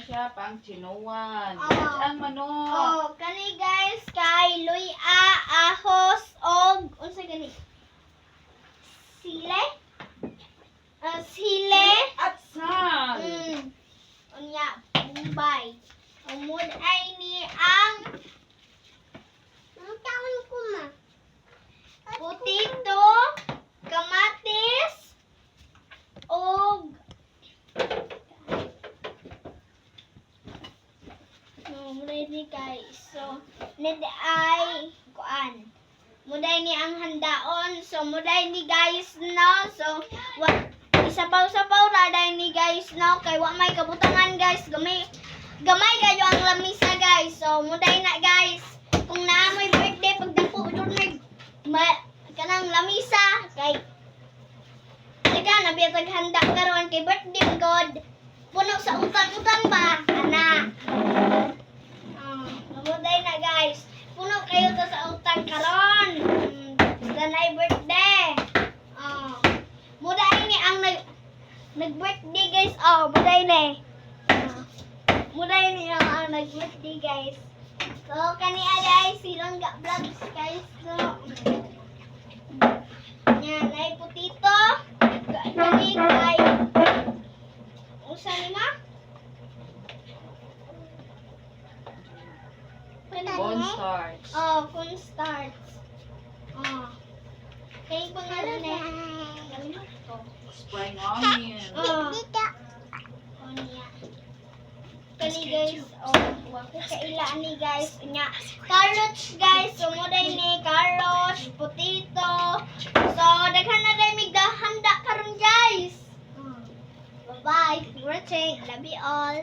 siya pang chinoan. Oh. Ang manok. Oh, kani guys kay luya, ahos og unsa gani? Sile? Ah, sile. At sal. Unya, Bombay. Umod ay ni ang ang taon ko ma. Potato, kamatis, og no, ready guys. So, nid ay kuan. Muday ni ang handaon. So, muday ni guys no. So, wa isapaw-sapaw ra day ni guys no kay wa may kabutangan guys. Gamay gamay kayo ang lamisa guys. So, muday na guys. Kung naa mo'y birthday pagdako jud may ma, kanang lamisa kay Teka, nabiyatag handa karon kay birthday man god. Puno sa utang-utang ba? Ana. Oh, namuday na guys. Puno kayo to sa utang karon. Basta birthday. Oh. Muday ni ang nag birthday guys. Oh, muday ni. Oh. Muday ni ang nag birthday guys. So kani guys, silang ga vlogs guys. So yan, ay putito. Kani kay usa ni ma? Cornstarch. Oh, cornstarch. Oh. Kay pangalan eh. Spring onion. Oh. Oh niya. Kani guys, oh, wa ko kaila ani guys. Nya, carrots guys, so mo day ni carrots, potato. So daghan na day mig handa karon guys. Bye-bye. Watching. Love you all.